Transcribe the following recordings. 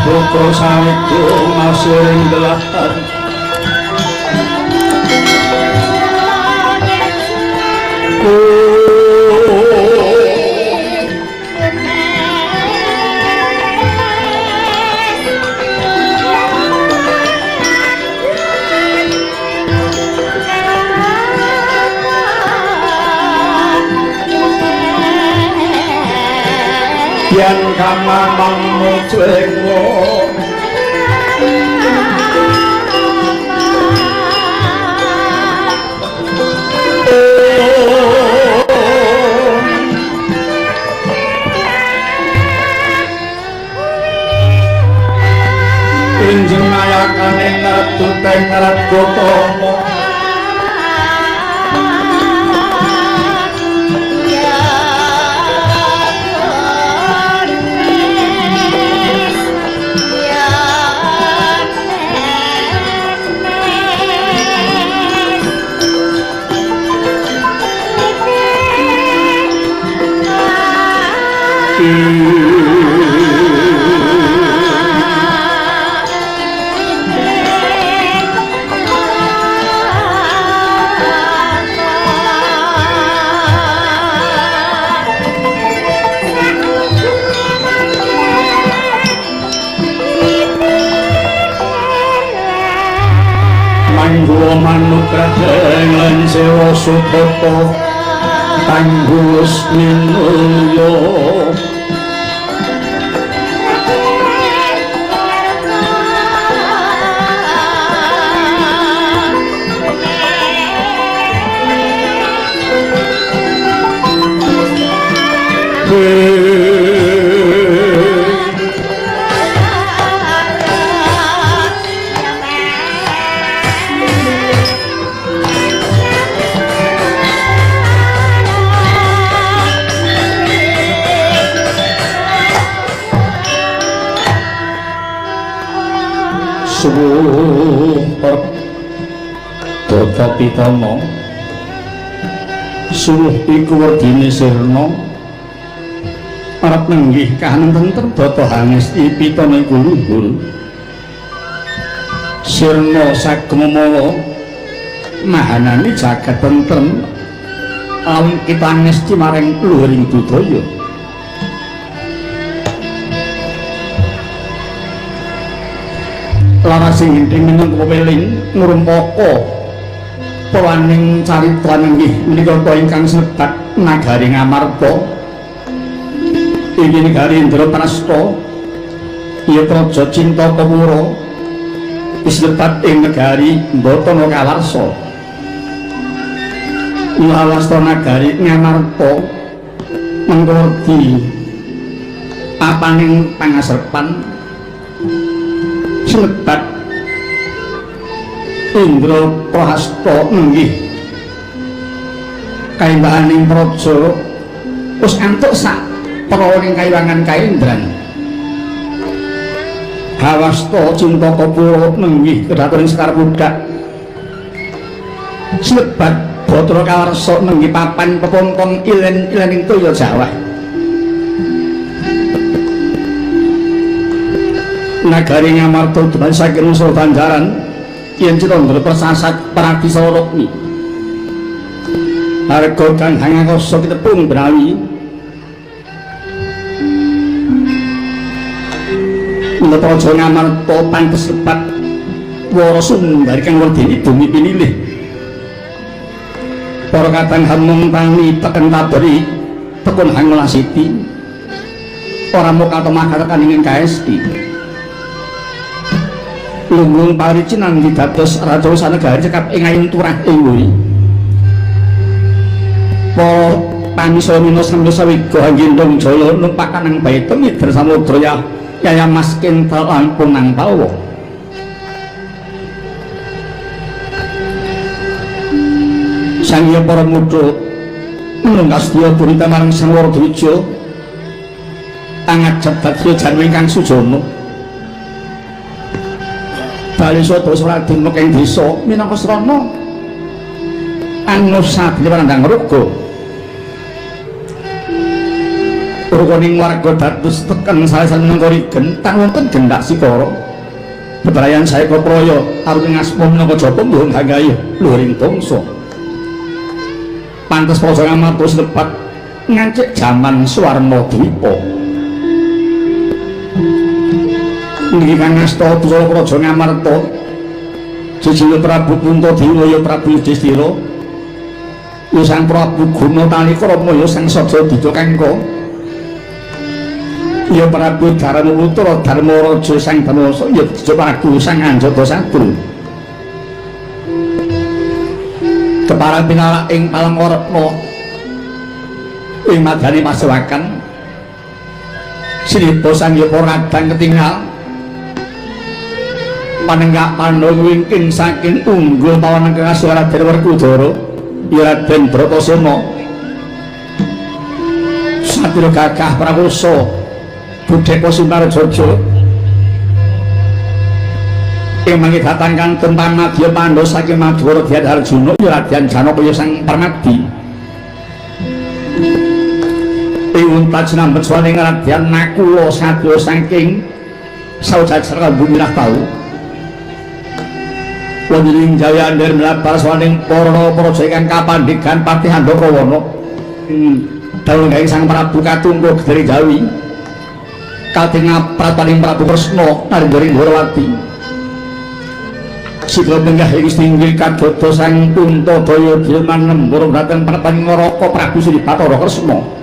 Buka sawego masiring delahan. Yen kamamang mujengwo injeng nayakane ngertuteng ngertutama. Manukradeng lan sewa supata tanggus minulya. Data pitana suwuh iku werdine sirna arep nenggih kahanan tentrem data hangesti pitana iku luhur. Sirna sagem mala mahanani jagat tentrem awit kita ngesti maring luhuring budaya. Laras sing gendhing minangka pepeling ngrumpaka pawaning carita inggih menika ingkang sinebat nagari Ngamarta. Iki negari Indraprasta iya praja Cintakapura sinebat ing negari Mbatana Kawarsa. Lawasta nagari Ngamarta mengko di papaning pangaserpan sinebat Indra Prahasta nenggih kaimbahaning praja wis antuk sak prawaning kaiwangan kaindran. Hawasta Cintakapura nenggih kedhaturing Sekar Budak sinebat Bathara Kawarsa nenggih papan pepompong ilen-ilening toya Jawah. Nagari Ngamarta dumadi saking usul Banjaran yen Citandra persasat Prabisara Rukmi. Harga kang hangakasa kitepung Brawi. Praja Ngamarta pantes lepat wara sundari kang werdeni bumi pinilih. Para kadang hamung tani teken taberi tekun hangulasiti. Ora mung katomakaken ing kaesti. Lunggung paricinan dados raja sanegari cekap ing ayun turah ing wuri. Para pamisa mina samya sawiga gendong jala numpak kanang baita mider samudra ya yaya mas kental lampung nang pawa. Sang Hyang para muda nungkasdiya durita marang Sang Wardwija angajab badya janmu ingkang sujana. Bali sada Raden Mekeng desa minangka srana anu sabine parandang raga. Rukuning warga dados teken salah minangka rigen tan wonten gendak sikara. Bebrayan saeka praya arung ngasma minangka japa mbuh ganggayu luhuring bangsa. Pantes Praja Ngamarta sinebat ngancik jaman Swarna Dwipa. Niki kang asta pusaka Praja Ngamarta Jejila Prabu Puntadewa ya Prabu Yudhistira ya Sang Prabu Guna Talikrama ya Sang Saja Dita Kangka ya Prabu Dharmaputra Dharmaraja Sang Dharmawangsa ya Dija Prabu Sang Anjata Sadru keparang pinalak ing Palangwaretna ing madani pasewakan Sripa Sang Yapa Radang ketingal panenggak Pandhawa wingking saking unggul pawan kang Raden Werkudara ya Raden Bratasena satya gagah prakosa budheka Sintarjaja ing mangke datang kantun pamadya Pandhawa saking Madura Dyat Arjuna ya Raden Janaka ya Sang Permadi ing untaj nambet swaning Raden Nakula sadya saking saujajar bumi tau wonten ing Jayander mlabar swaning para praja ingkang kapandhegan Patih Handakawana dawuh Sang Prabu Katungka Gedhe Jawi katinga prataning Prabu Kresna Narendra Ndrawati sida menggah ing singgih kadodo Sang Puntadaya Dilman nembur dhateng prataning Naraka Prabu Sri Bathara Kresna.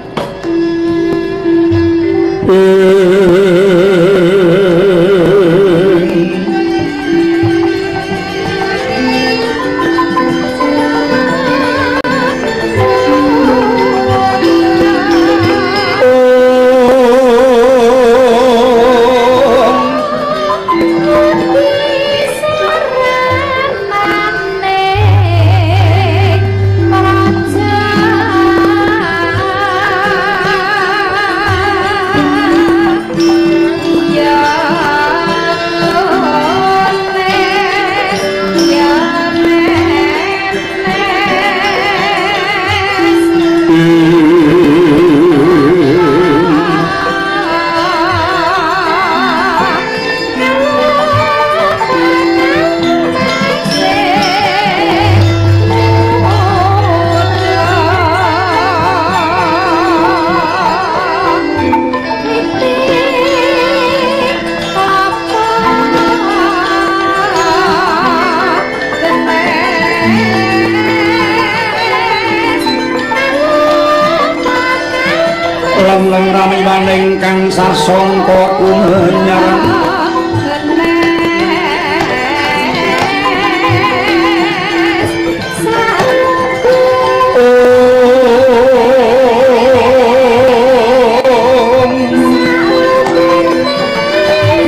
Kang sasongko kumenyar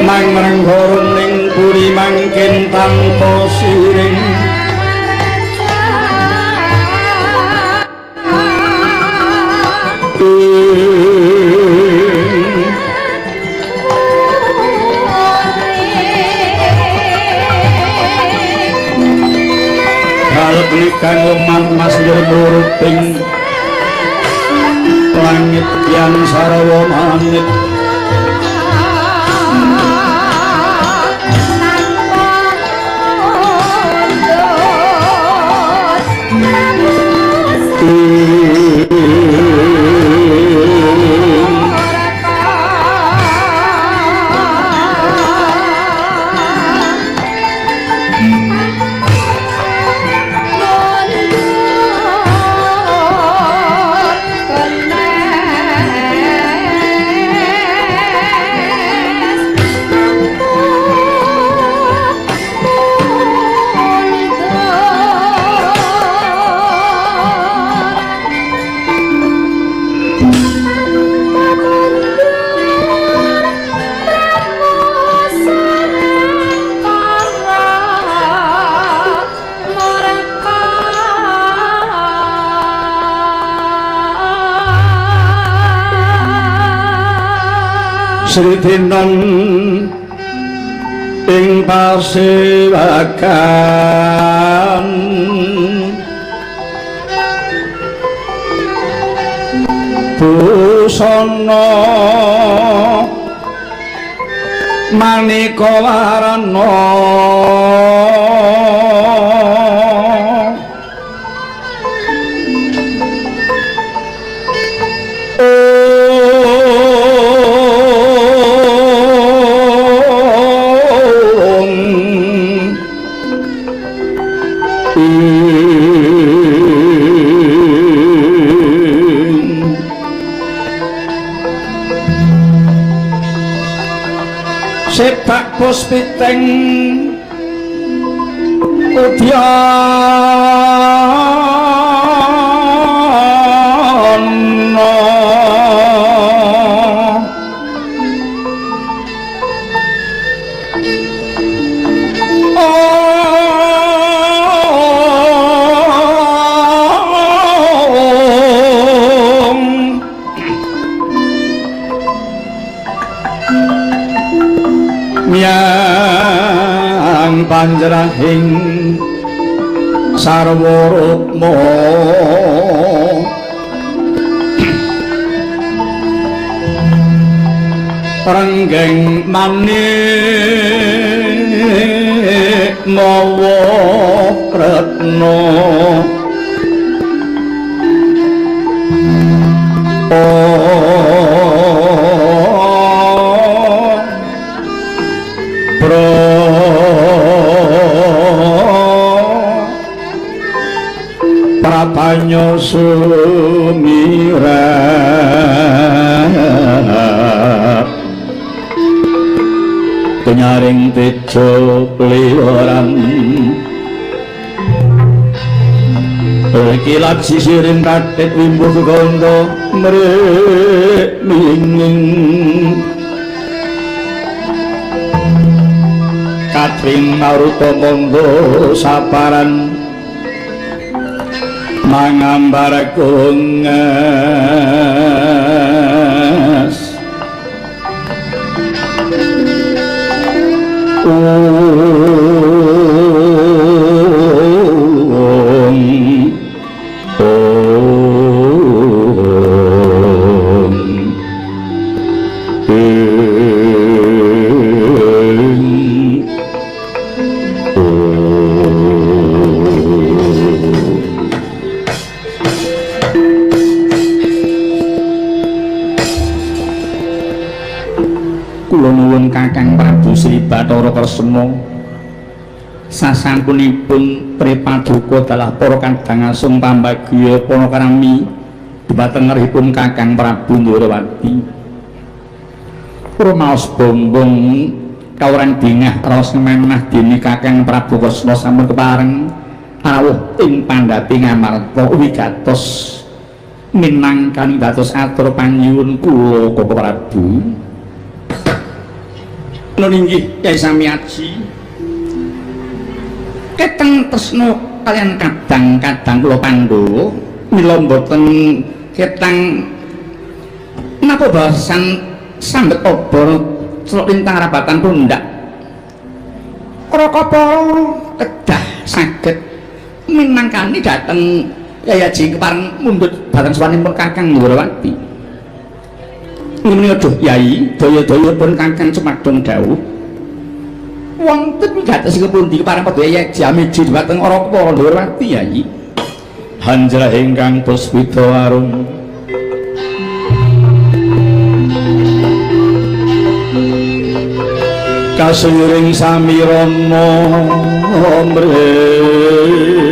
mang mrenggo ning puri mangken tanpa siring kang lemah mas njermuruping langit yang sarawa manit Sri Tinon ing pasewakan Busana maneka warna Sepak puspiteng udyana Yang panjrahing sarwa rukma renggeng manik mawa retna Prapanyo sumirap kenyaring tejo kliweran kilat sisiring kathit wimbuh kandha mreminging katring maruta mangga saparan mangambar kungas om om ing Kula nuwun Kakang Prabu Sri Bathara Kresna sasampunipun prepaduka dalah para kadang asung pambagya panakrami dhumateng ngerhipun Kakang Prabu Ndorowati. Rumaos bombong kawrang bingah raos ngemanah dene Kakang Prabu Kresna sampun kepareng rawuh ing pandhapi Ngamarta wigatos minangkani dados atur panyuwun kula Koko Prabu. Nun inggih Kyai Samiaji keteng tresna kaliyan kadang-kadang kula Pandhawa mila mboten ketang napa bahasan sambet obor celuk lintang rabatan pundak Rakapara kedah saged minangkani dhateng Kyai Haji kepareng mundhut bareng sowanipun Kakang Ndorowati. Ngene aduh Yai, daya-daya pun Kakang cumadong dawuh. Wonten wigatos pundi kepareng padha Kyai Haji amiji dhumateng Rakapara Ndorowati Yai. Hanjrah ingkang puspita arum kasuyuring samirana mrih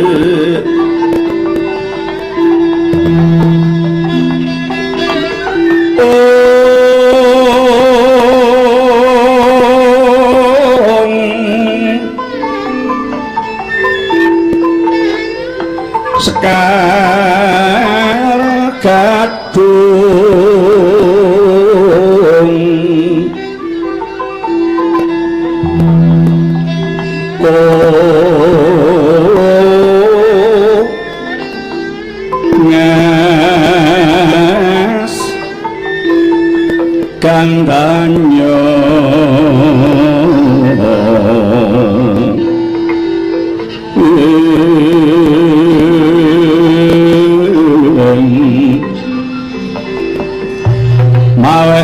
Sekar gadung ngas gandanyo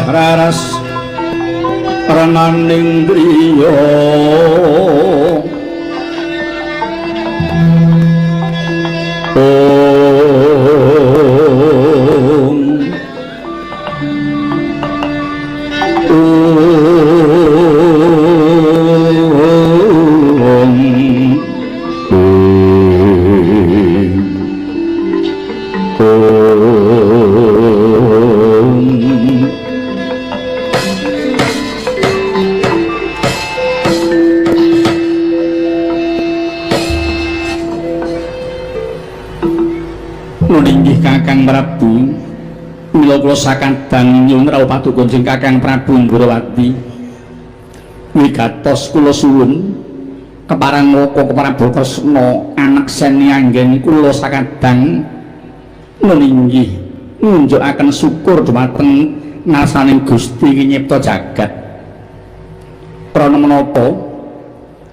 Raras renaning griya. Om Om Om. Inggih Kakang Prabu, mila kula sakadang nyuwun rawuh paduka Kakang Prabu Ndrawati. Wigatos kula suwun kepareng Raka Prabu Kresna anekseni anggen kula sakadang nunggih ngunjukaken syukur dumateng ngarsaning Gusti nyipta jagat. Krana menapa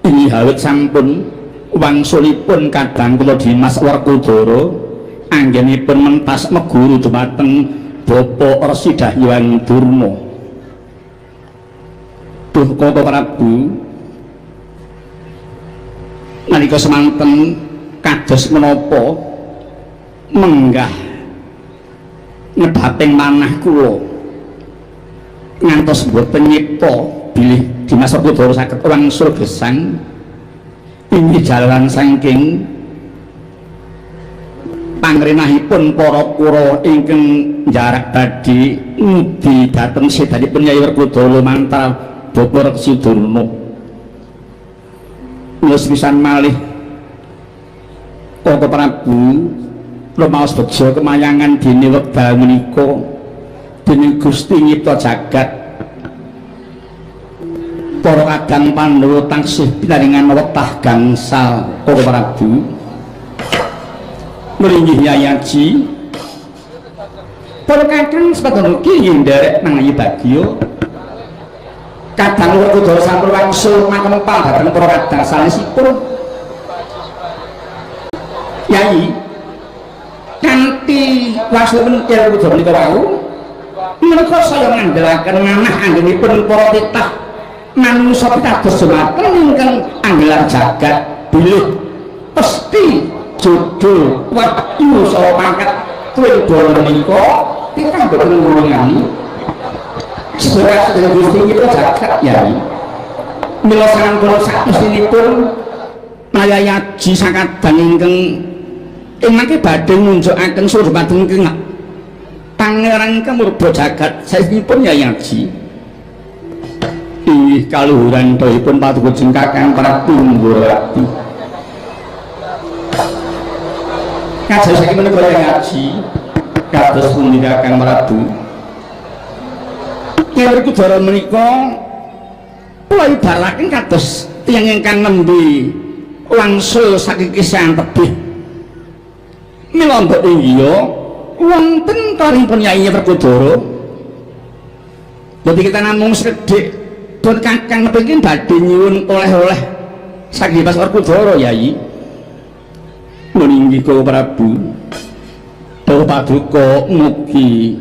inggih awit sampun wangsulipun kadang kula Dimas Werkudara anggenipun mentas meguru dumateng Bapak Resi Dahyang Durna. Duh Koko Prabu, nalika semanten kados menapa menggah ngedhaping manah kula ngantos boten nyipta bilih Dimas Werkudara saged wangsul gesang inggih jalaran saking pangrenahipun para kura ingkang jarak badhe ngudi dhateng sedanipun Kyai Werkudara lumantar Bapak Resi Durna. Wis pisan malih Koko Prabu lumaos bejo kemayangan dene wekdal menika dening Gusti nyipta jagat. Para kadang Pandhawa tansih pinaringan wetah gangsal Koko Prabu. Mringgih Yai Aji, para kakang sepadan ugi nggih nderek mangayu bagya. Kadang Werkudara sampun wangsul makempal dhateng para kadang sanesipun. Yai, kanthi wangsulipun Werkudara menika wau menika saya ngandelaken manah anggenipun para titah manungsa pitados dumateng ingkang anggelar jagat bilih pesti jodoh wahyu saha pangkat tuwin bala menika titah boten ngurungani sedaya sedaya Gusti nyipta jagat Yai. Mila sampun sakmestinipun Mayayaji sakadang ingkang ing mangke badhe ngunjukaken suruh dumateng ingkang Pangeran ingkang murba jagat saestupun Yai Aji. Inggih kaluhuran dawuhipun paduka Kakang Prabu Ndrawati. Kados saiki menika Yai Aji kados pundi Kakang Prabu? Kyai Werkudara menika kula ibaraken kados tiyang ingkang nembe wangsul saking kisahan tebih. Mila mbok inggih wonten karingipun Yai Werkudara. Dadi kita namung sekedhik pun Kakang kepengin badhe nyuwun oleh-oleh saking Mas Werkudara Yai. Meninggi Koko Prabu, dawuh paduka mugi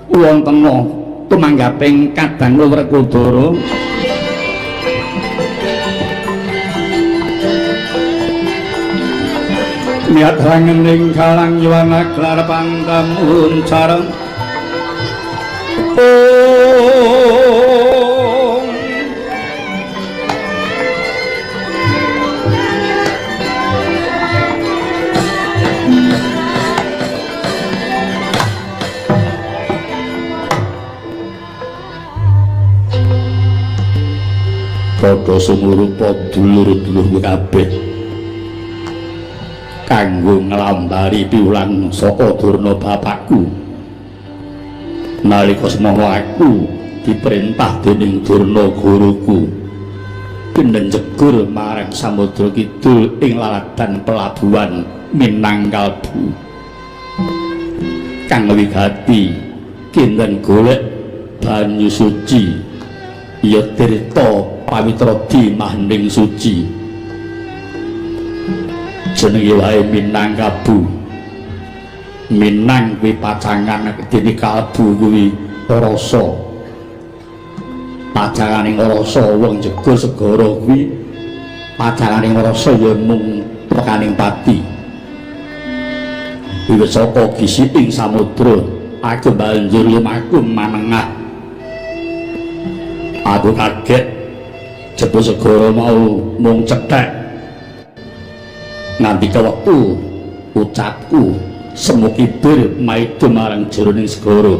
wonten tumanggaping kadang Werkudara. Niat rangening kalang yuwana klar pangkamun careng. Om Padha sumurupa dulur-dulurku kabeh kanggo nglambari piwulang saka Durna bapakku. Nalika semono aku diperintah dening Durna guruku kinenjegur marang Samudra Kidul ing laladan pelabuhan Minangkalbu kang wigati kinten golek banyu suci ya tirta pawitra dimahning suci. Jenenge wae Minangkabu. Minang kuwi pacangan dene kalbu kuwi rasa. Pajangane ngrasa wong jegur segara kuwi pajangane ngrasa ya mung tekaning pati. Wiwit saka gisiking samudra aku banjur lumaku manengah. Aku kaget jebul segara mau mung cethek. Nganti wektu ucapku semu kibir maida marang jroning segara.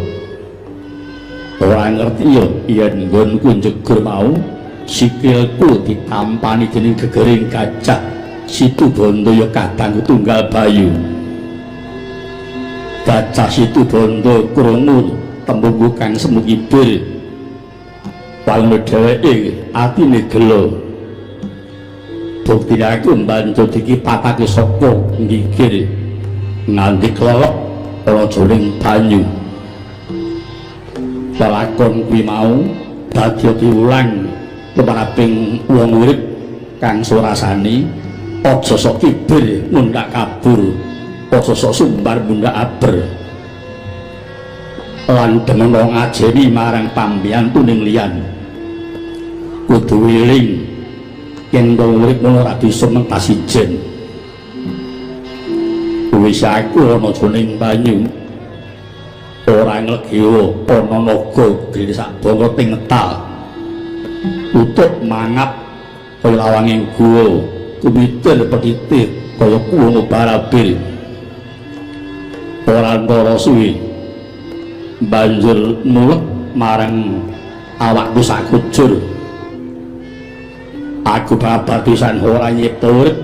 Ora ngerti ya yen nggonku njegur mau sikilku ditampani dening gegering gajah Situbondo ya kadangku tunggal Bayu. Gajah Situbondo krungu tembungku kang semu kibir. Walune dheweke atine gelo. Buktine aku banjur dikipatake saka nggigir nganti klelep ana jroning banyu. Lelakon kuwi mau dadi diulang tumraping wong urip kang surasani aja sok kibir mundhak kabur, aja sok sumbar mundhak aber. Lan demen ngajeni marang pambiyantu ning liyan. Kudu eling yen wong urip ngono ora bisa mentas ijen. Wis aku ana jroning banyu ora nglegiwa ana naga gedhe sak bangga ngetal. Tutup mangap kaya lawanging guwa, kumitir petite kaya kuwung barabir. Ora antara suwi banjur nulek marang awakku sakujur. Aku babar pisan ora nyipta urip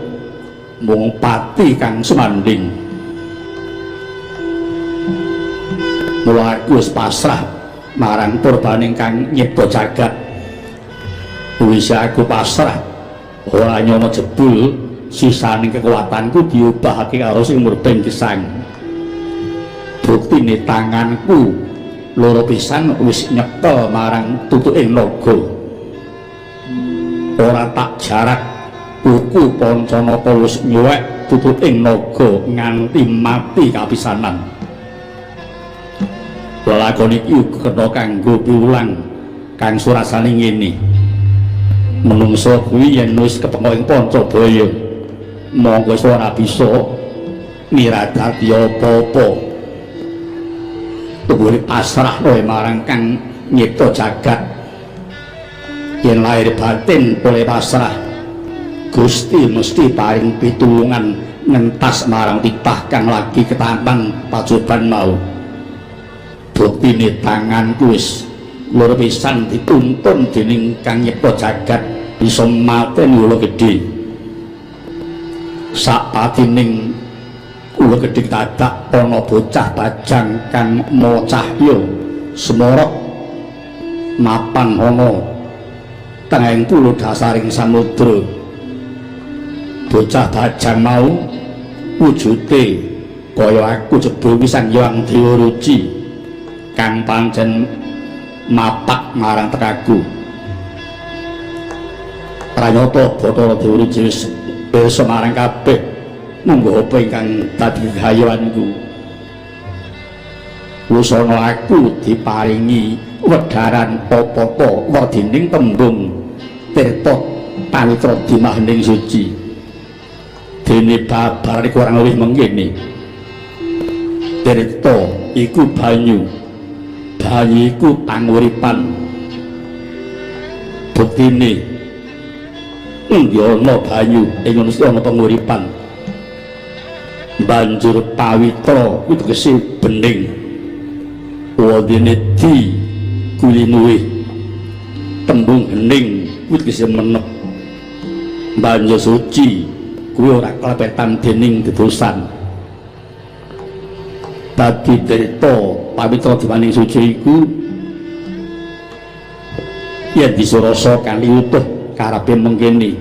mung pati kang sumanding. Mula aku wis pasrah marang purbaning kang nyipta jagat. Wis aku pasrah ora nyono jebul sisaning kekuatanku diubahake karo sing murbeng gesang. Buktine tanganku loro pisan wis nyekel marang tutuking naga. Ora tak jarak kuku Pancanaka wis nyuwek tutuking naga nganti mati kapisanan. Lelakon iki uga kena kanggo piwulang kang surasane ngene. Menungsa kuwi yen wis ketemu ing Pancabaya, mongko wis ora bisa miradati apa-apa. Tugure pasrah kowe marang kang nyipta jagat. Yen lahir batin oleh pasrah, Gusti mesti paring pitulungan ngentas marang titah kang lagi ketampan pacoban mau. Buktine tanganku wis loro pisan dituntun dening kang nyipta jagat bisa mateni ula gedhe. Sapatining ula gedhe dadak ana bocah bajang kang mawa cahya semorok mapan ana tengahing pulo dasaring samudra. Bocah bajang mau wujude kaya aku jebul pisan Hyang Dewa Ruci kang pancen mapak marang tekaku. Pranyata Bathara Dewa Ruci wis pirsa marang kabeh munggo apa ingkang dadi gayuhanku. Wusana aku diparingi wedharan apa-apa werdining tembung tirta pawitra dimahning suci. Dene babar kurang luwih mengkene. Tirta iku banyu, banyu iku panguripan. Buktine endi ana banyu ing mesti ana penguripan. Banjur pawitra kuwi tegese bening. Wondene di kulinuwe tembung hening kuwi tegese menep. Banjur suci kuwi ora klepetan dening dedosan. Dadi tirta pawitra diwaning suci iku yen disurasa kanthi utuh karepe mengkene.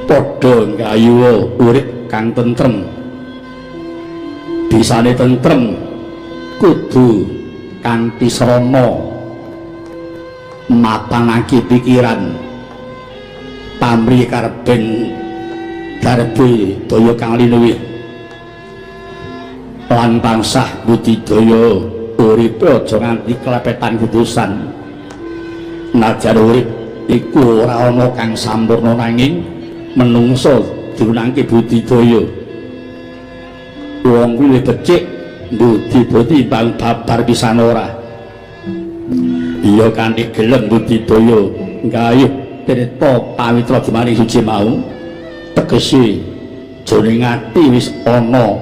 Padha nggayuha urip kang tentrem. Bisane tentrem kudu kanthi srana mapanake pikiran pamrih kareben darbe daya kang linuwih lan tansah budidaya Uripe aja nganti klepetan kudusan. Najan urip iku ora ana kang sampurna nanging menungsa diunangke budidaya. Wong kuwi becik budidaya timbang babar pisan ora. Iya kanthi gelem budidaya nggayuh tirta pawitra jumaning suci mau tegese jroning ati wis ana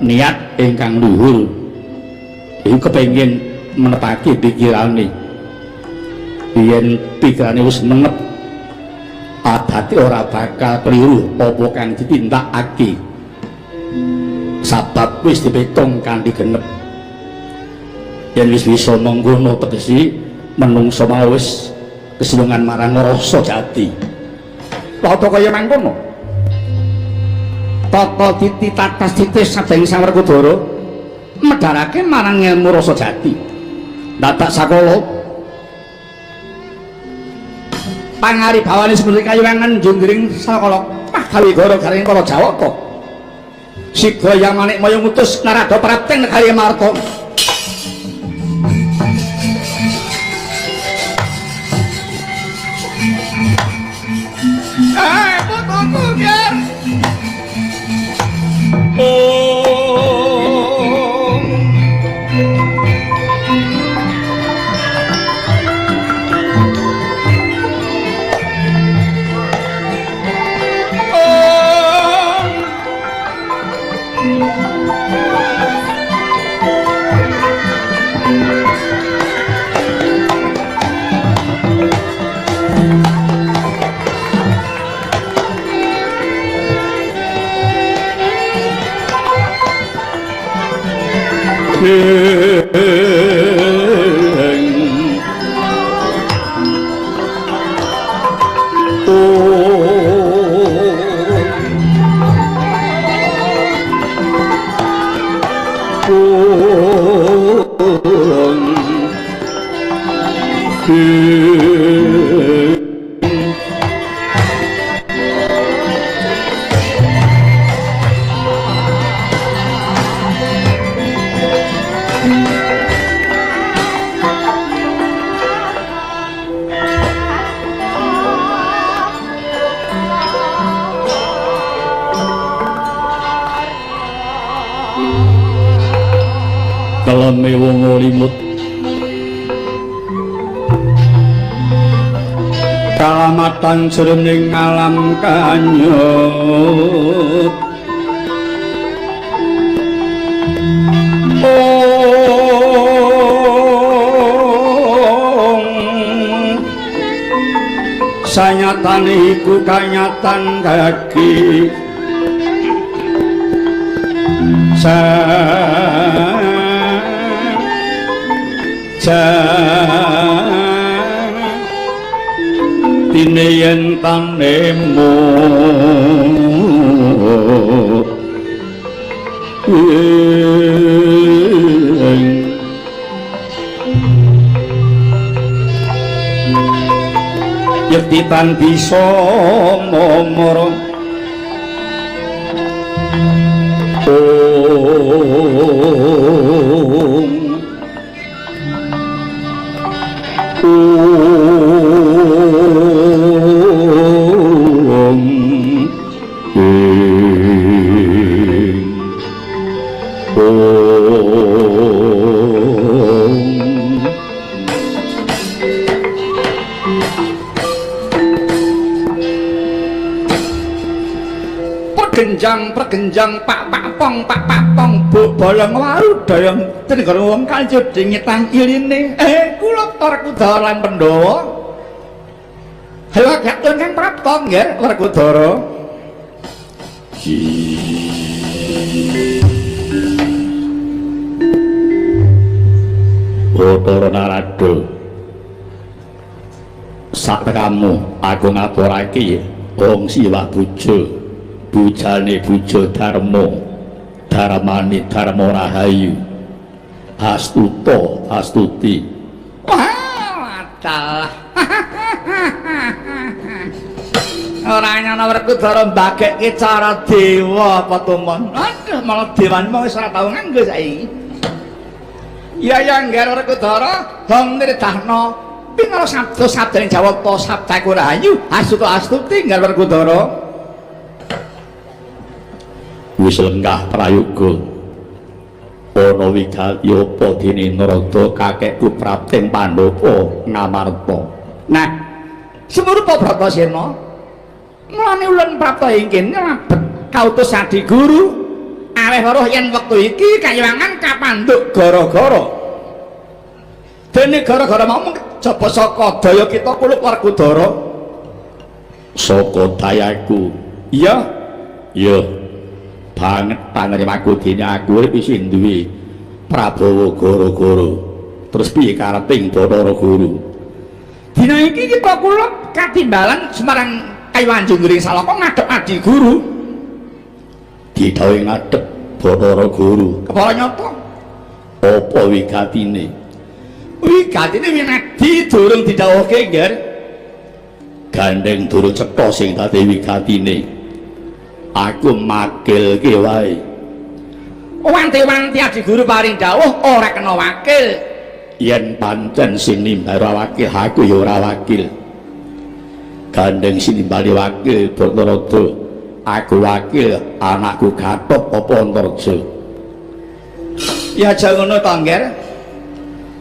niat ingkang luhur. Iku kepengin menepake pikirane. Yen pikirane wis menep, adate ora bakal keliru apa kang ditindakake. Sabab wis dipitung kanthi genep. Yen wis bisa mengkono tegese menungsa mau wis kesilungan marang rasa jati. Tata kaya mangkono. Tata titi tatas titis sadeng Sang Werkudara medharake marang ilmu rasa jati. Dadak sakala pangaribawane seperti kayuwangan junggiring sakala pagawe gara garing para Jawaka. Siga yang manik maya ngutus Narada prapteng negari Marta. Putuku ger. Keleme wong limut kalamatan jroning alam kanyut. Om sanyatane iku kanyatan kaki jatine yen tanemu yekti tan bisa momoro. Om Om Om. Pergenjang pergenjang pak pak pong pak pak pong bu bolong waru dayang tenggara wong kancut dingetang iline. Kula Werkudara lan Pandhawa. Hayo gatun kang prapta nggih Werkudara. Bathara Narada, sak tekamu aku ngaturake wong siwah bojo, bojane bojo Darma, Darmani Darma Rahayu, Astuta Astuti. Wah, dalah. Ora nyana Werkudara mbagekke cara dewa apa tumon. Aduh, malah dewan wis ora tau nganggo saiki. Ya ya ngger Werkudara, hong nirdahna pinara sabda sabdaning Jawata sabdaku rahayu astuta astuti ngger Werkudara. Wis lenggah prayoga. Ana wigati apa dene Narada kakekku prapting Pandhapa Ngamarta. Nah, sumurupa Bratasena. Mulane ulun prapta ing kene labet kautus adi guru aweh weruh yen wektu iki kayiwangan kapandhuk gara-gara. Dene gara-gara mau kejaba saka daya kita kulup Werkudara. Saka dayaku. Iya. Iya. Banget panerimaku dene aku urip isih duwe Prabawa gara-gara. Terus piye kareping Bathara Guru? Dina iki kita kulup katimbalan Semarang Kayuwangan Jungguring Salaka ngadhep adi guru. Didhawuhi ngadhep Bathara Guru. Kepara nyata. Apa wigatine? Wigatine winadi durung didhawuhke, Ngger. Gandeng durung cetha sing dadi wigatine. Aku makilke wae. Wanti-wanti adi guru paring dawuh ora kena wakil. Yen pancen sing nimbal ora wakil, aku ya ora wakil. Gandeng sing nimbali wakil Bathara, aku wakil anakku Gatot apa Antarja. Ya aja ngono to, Ngger.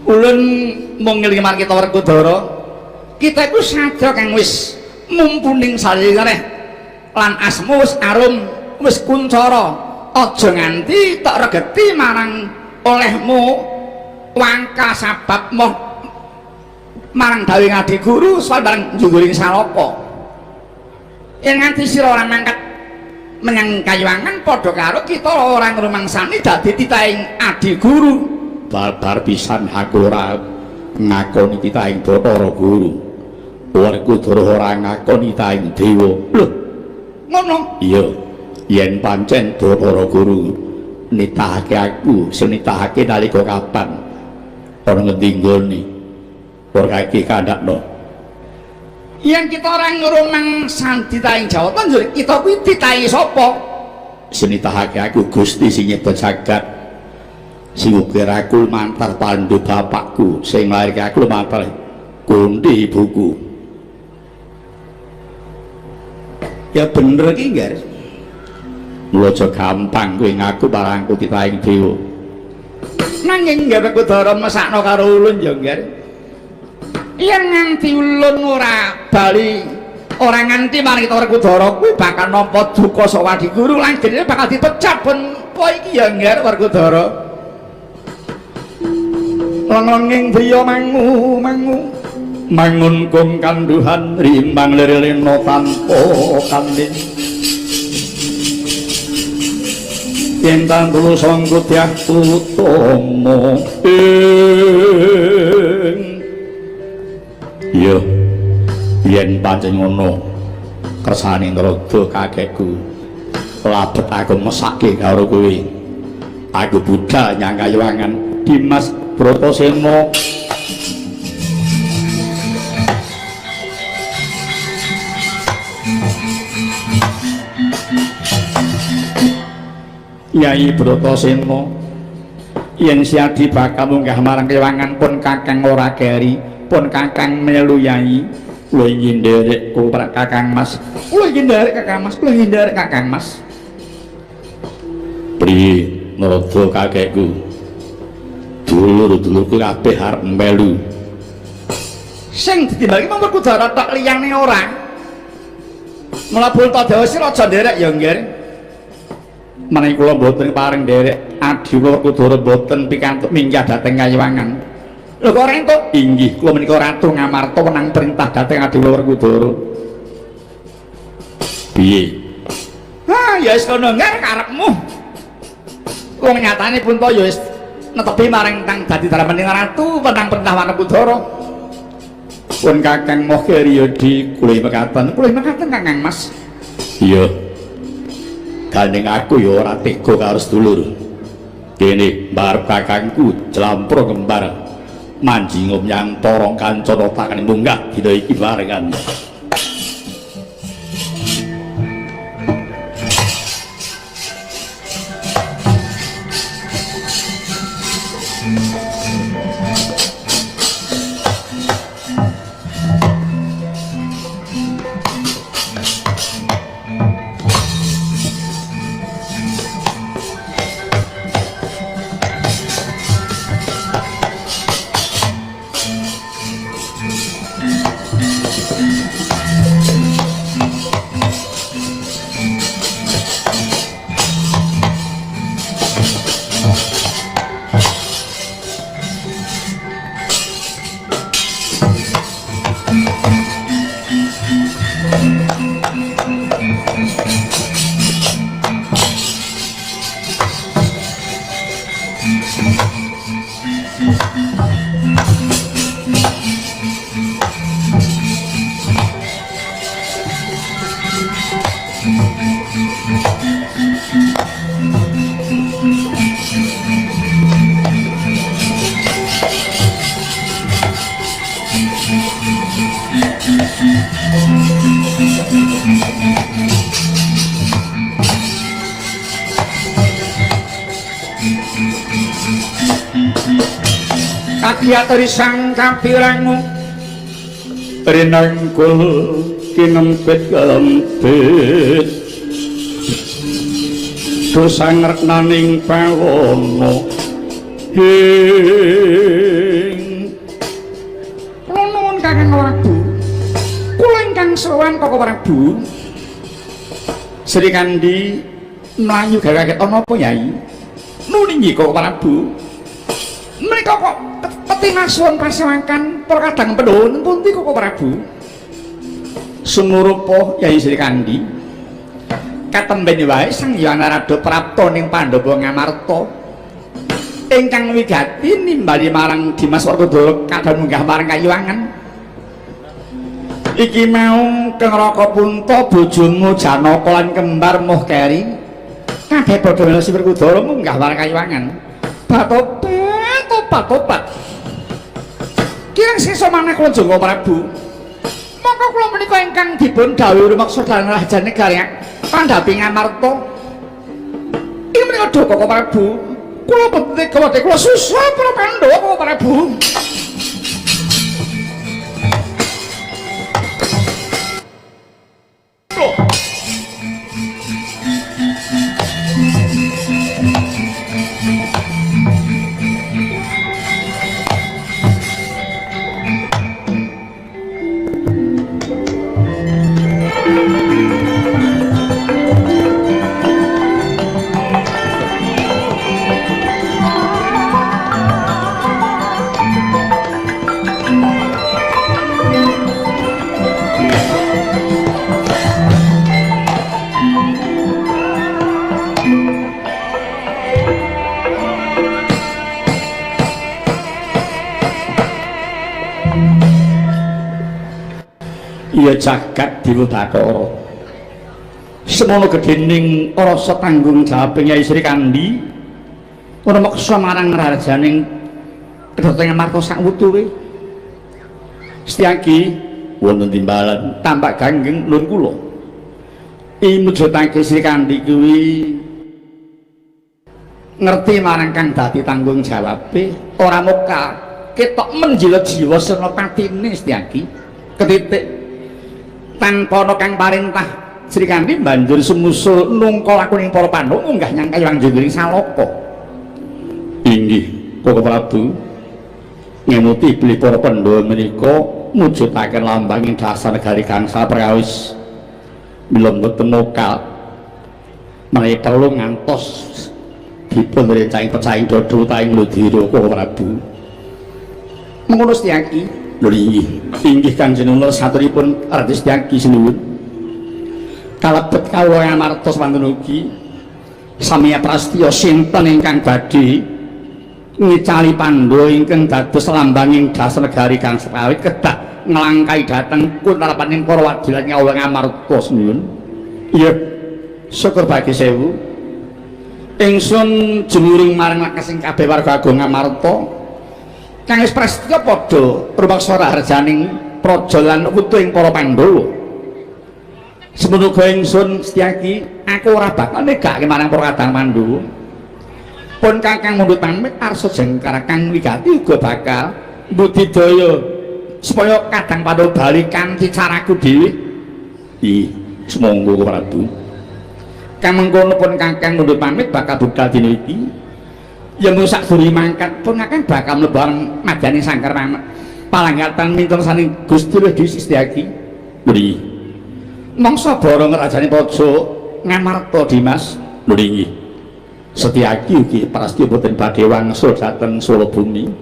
Ulun mung ngelingi marang kita Werkudara. Kita iku sadya kang wis mumpuning salireh lan asma wis arum wis kuncara. Aja nganti tok regeti marang olehmu wangka sabab moh marang dawuh adi guru soal bareng njungguring Salaka. Yen nganti sira ora mangkat menyang kayuwangan padha karo kita ora ngrumangsani dadi titahing adi guru. Babar pisan aku ora ngakoni titahing Bathara Guru. Werkudara ora ngakoni titahing dewa. Lho, ngono? Iya, yen pancen Bathara Guru nitahake aku, sing nitahake nalika kapan? Ana ngendi nggone? Ora iki kandhakno. Yen kita ora ngrumangsani titahing Jawata, njur kita kuwi titahi sapa? Sing nitahake aku Gusti sing nyipta jagat. Sing ukir aku lumantar Pandu bapakku, sing nglairke aku lumantar Kunti ibuku. Ya bener iki, Ngger. Mula aja gampang kowe ngaku marangku titahing dewa. Nanging Ngger Werkudara mesakno karo ulun ya, Ngger. Yen nganti ulun ora bali, ora nganti marang kita Werkudara kuwi bakal nampa duka saka adi guru lan jenenge bakal dipecat pun apa iki ya, Ngger Werkudara. Leng-lenging driya mangu mangu mangun kung kanduhan rimbang lirilina tanpa kandhing. Yen tantulu sangko dyah utama ing. Iya, yen pancen ngono kersane Narada kakekku labet aku mesake karo kowe. Aku budal nyang kayuwangan Dimas Bratasena. Yai Bratasena, yen siadi bakal munggah marang kewangan pun kakang ora keri, pun kakang melu yai. Kula ingin nderek kula kakang Mas. Kula ingin nderek kakang Mas, kula ingin nderek kakang Mas. Priye Narada kakekku? Dulur-dulurku kabeh arep melu. Sing ditimbalke mung Werkudara tok liyane ora. Mula Puntadewa sira aja nderek ya, Ngger. Menawi kula mboten pareng nderek adi kula Werkudara mboten pikantuk minggah dhateng kayuwangan. Lho kok ora entuk? Inggih, kula menika Ratu Ngamarta wenang perintah dhateng adi kula Werkudara. Piye? Ha, ya wis kono Ngger karepmu. Wong nyatane Punta ya wis netepi marang tang dadi dalemaning ratu wenang perintah Werkudara. Pun kakang moh keri ya di kula mekaten. Kula mekaten kakang Mas. Iya. Gandeng aku ya ora tega karo sedulur. Kene mbarep kakangku jlampro kembar manjinga menyang Torong Kancana takane munggah dina iki barengan. Kakiaturi sang kapirangu rinanggul kinempit kempit dosa ngreknaning pawono ing. Kula nuwun Kakang Prabu, kula ingkang sowan Koko Prabu. Sri Kandi mlayu gawe kaget, ana apa Yai? Nuni Koko Prabu, menika kok petinasuwun pasewakan para kadang Pandhawa pundi Koko Prabu? Sumurupa Yai Sri Kandi, katemben wae Sang Hyang Narada prapta ning Pandhawa Ngamarta ingkang wigati nimbali marang Dimas Werkudara kadang munggah marang kayuwangan. Iki mau Kang Raka Punta bojomu Janaka lan kembar Moh Keri kabeh padha melu si Werkudara munggah marang kayuwangan. Batobat tobat tobat. Kirang sesa manah kula Joko Prabu. Mongko kula menika ingkang dipun dhawuhi rumeksa dhateng raja negari Pandhapi Ngamarta. Iki menika duka Koko Prabu. Kula boten tega kula susah para Pandhawa Koko Prabu. Ya jagat Dewa Bathara. Semono gedhening rasa tanggung jawab Nyai Sri Kandi ora meksa marang rajaning kedatangan Ngamarta sakwutuwe. Setyaki wonten timbalan tampak ganggeng lun kula. Imujudake Sri Kandi kuwi ngerti marang kang dadi tanggung jawabe, ora muka ketok menjila jiwa senopatine Setyaki ketitik tanpa ana kang parentah. Sri Kandi banjur sumusul nungka lakuning para Pandhawa munggah nyang kayuwang jengring Salaka. Inggih Koko Prabu, ngemuti bilih para Pandhawa menika mujudaken lambanging dasar negari gangsa perkawis mila mboten mokal menawi perlu ngantos dipun rencang pecahing dada utawi ludira Koko Prabu. Mengono Setyaki. Lho inggih, inggih Kanjeng Nur saturipun Raden Setyaki sinuwun. Kalebet kawula Ngamarta swanten ugi samiya prastiya sinten ingkang badhe ngicali Pandhawa ingkang dados lambanging dasar negari kang sekawit kedah nglangkai dhateng kunarapaning para wadilan kawula Ngamarta sinuwun. Iya, syukur bagi sewu. Ingsun jumuring marang lakasing kabeh warga agung Ngamarta kang wis prastya padha rumaksa raharjaning praja lan wutuh ing para Pandhawa. Semono uga ingsun Setyaki, aku ora bakal negake marang para kadang Pandhawa. Pun kakang mundhut pamit arsa jengkar kang wigati uga bakal mbudidaya supaya kadang Pandhawa bali kanthi caraku dhewe. Ih, sumangga Prabu. Kang mengkono pun kakang mundhut pamit bakal budal dina iki. Ya mung sadurunge mangkat pun kakang bakal mlebu madyaning sangkar palanggatan minten saning Gusti Lha Setyaki. Lho mangsa bara ngrajane praja Ngamarta Dimas. Lho inggih. Setyaki ugi prastya boten badhe wangsul dhateng Sulabumi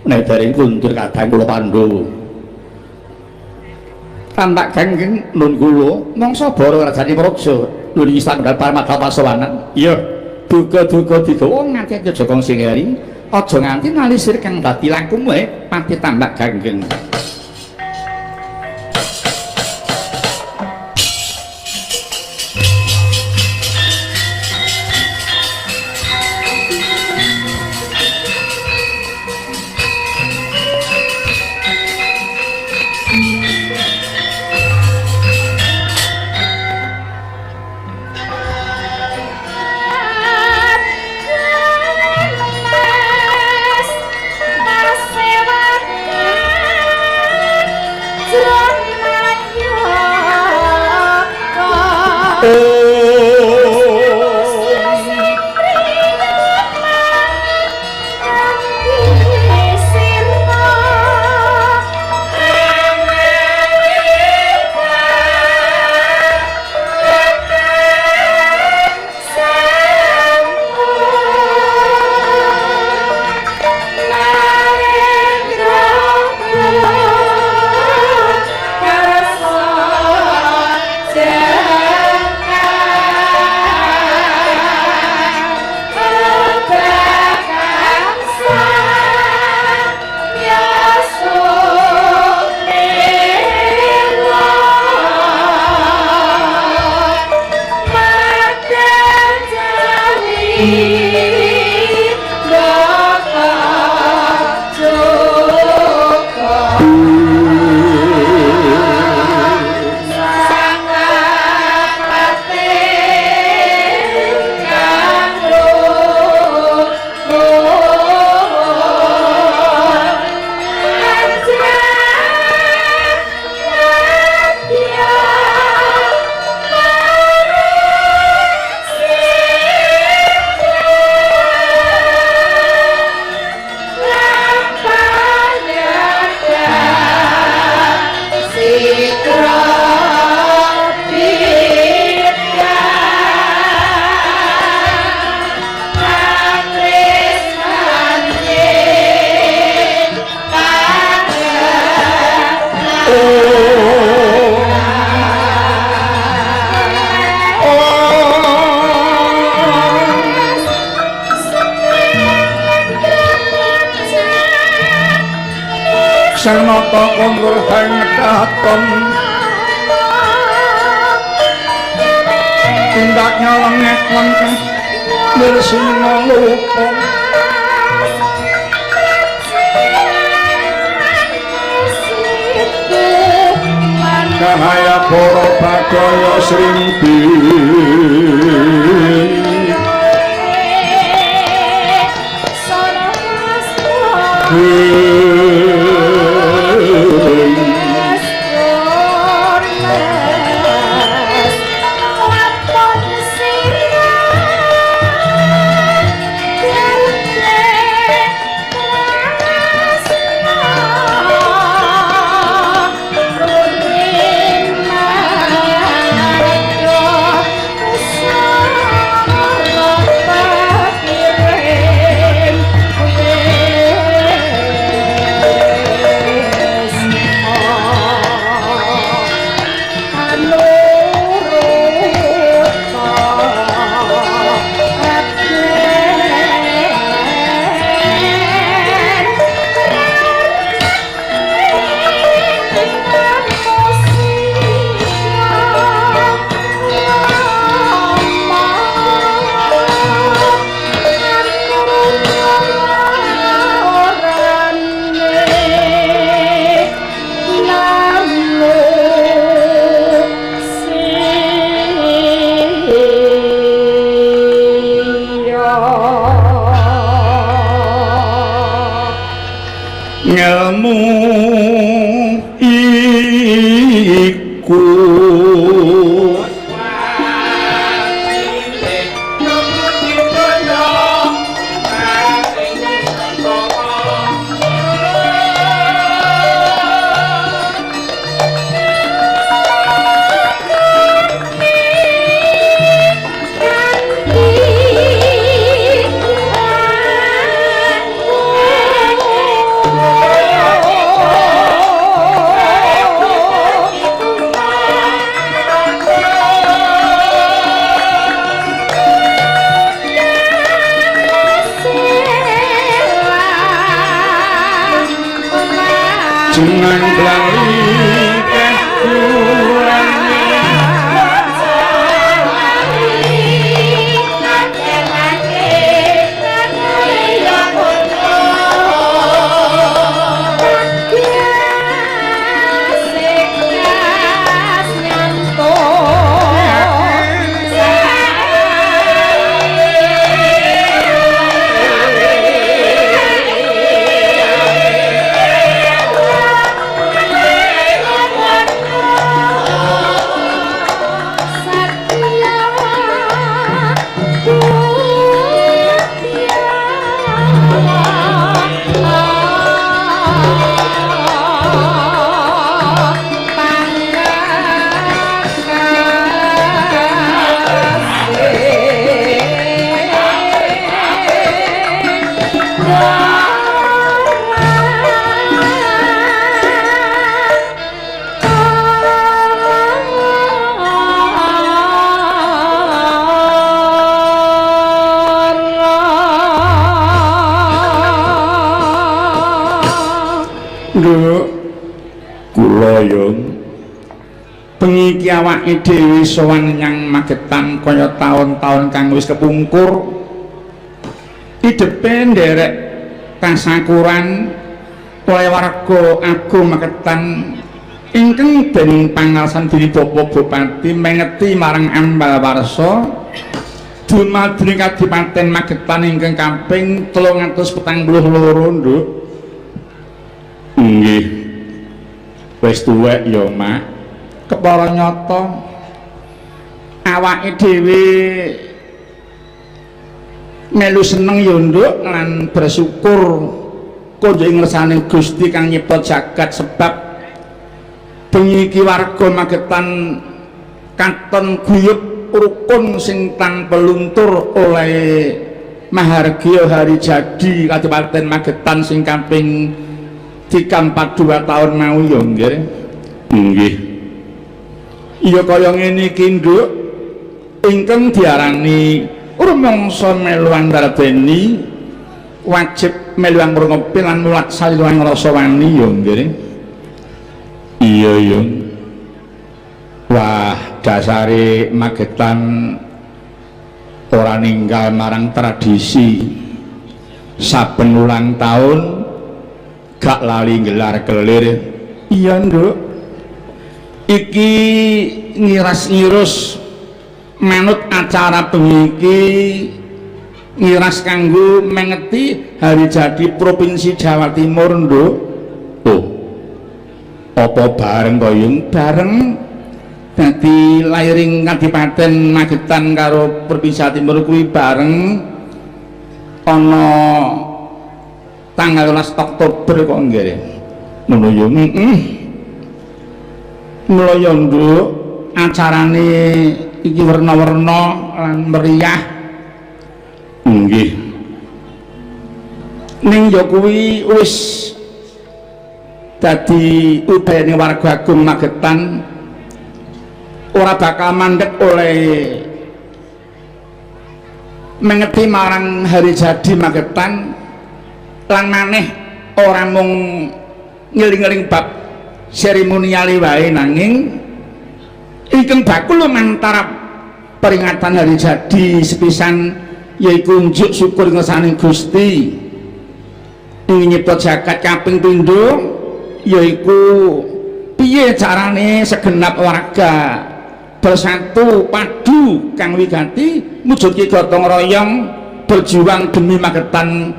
nek dereng kundur kadang kula Pandhawa. Tampak ganggeng nun kula mangsa bara ngrajane praja. Lho inggih sanggar parmadha pasowanan. Iya. Duga-duga digawa nganti aja Kang Singari, aja nganti nalisir kang dadi lakumu pati tambak ganggeng. Sang nata kondur hang katon tindak nyolongek lengkeh nirsinga lupa cahaya para badaya srimpi. Ngelmu iku Kula yung Bengi iki awake dhewe sowan nyang Magetan kaya taun-taun kang wis kepungkur. Idepe nderek tasakuran oleh warga agung Magetan ingkang dening pangarsan dening Bapak Bupati mengeti marang ambal warsa dumadine Kadipaten Magetan ingkang kaping 342, Nduk. Nggih. Wis tuwek ya, Mak. Kepara nyata awake dhewe melu seneng ya, Nduk, lan bersyukur konjuk ngersane Gusti kang nyipta jagat, sebab bengi iki warga Magetan katon guyub rukun sing tanpa luntur oleh mahargya hari jadi Kadipaten Magetan sing kaping 342 tahun mau ya, nggih. Nggih. Iya, kaya ngene iki, Nduk, ingkang diarani rumangsa melu andarbeni wajib melu angrungepi lan mulat saliluang rasa wani ya, nggih. Iya ya. Wah, dasare Magetan ora ninggal marang tradisi. Saben ulang tahun gak lali gelar kelir. Iya, Nduk. Iki ngiras-ngirus manut acara bengi iki ngiras kanggo mengeti hari jadi Provinsi Jawa Timur, Nduk. Oh. Apa bareng to, Yung? Bareng. Dadi lairing Kadipaten Magetan karo Provinsi Jawa Timur kuwi bareng ana tanggal 12 Oktober kok, nggih. Ngono, Yung. Heeh. Mula ya, Nduk, acarane iki werna-werna lan meriah. Nggih. Ning ya kuwi wis dadi udayane warga agung Magetan, ora bakal mandek oleh mengeti marang hari jadi Magetan, lan maneh ora mung ngeling-eling bab seremoniale wae, nanging ingkang bakul lumantar peringatan hari jadi sepisan yaiku njuk syukur ngersane Gusti ing nyipta jagat, kaping pindho yaiku piye carane segenap warga bersatu padu kang wigati mujudke gotong royong berjuang demi Magetan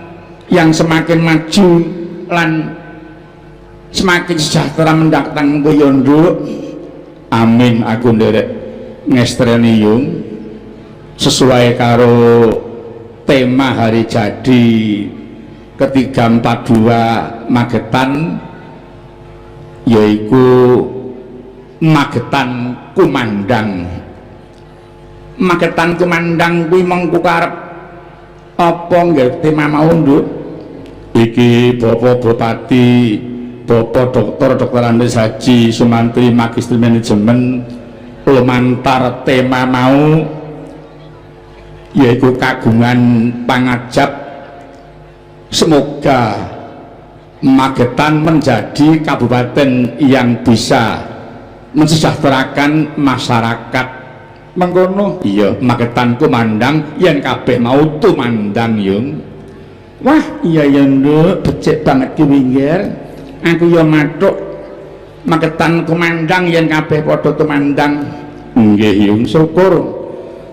yang semakin maju lan semakin sejahtera mendatang kuwi ya, Nduk. Amin, aku nderek ngestreni, Yung, sesuai karo tema hari jadi ketiga 42 Magetan, yaiku Magetan Kumandang. Magetan Kumandang kuwi mengku karep apa nggih tema mau, Nduk? Iki Bapak Bupati, Bapak Doktor Dr. Andes Haji Sumantri Magister Manajemen lumantar tema mau yaiku kagungan pangajap semoga Magetan menjadi kabupaten yang bisa mensejahterakan masyarakat. Mengkono. Iya, Magetan kumandang yen kabeh mau tumandang, Yung. Wah, iya ya, Nduk, becik banget ki winggir. Aku ya mathuk Magetan kumandang yen kabeh padha tumandang. Nggih, Yung. Syukur.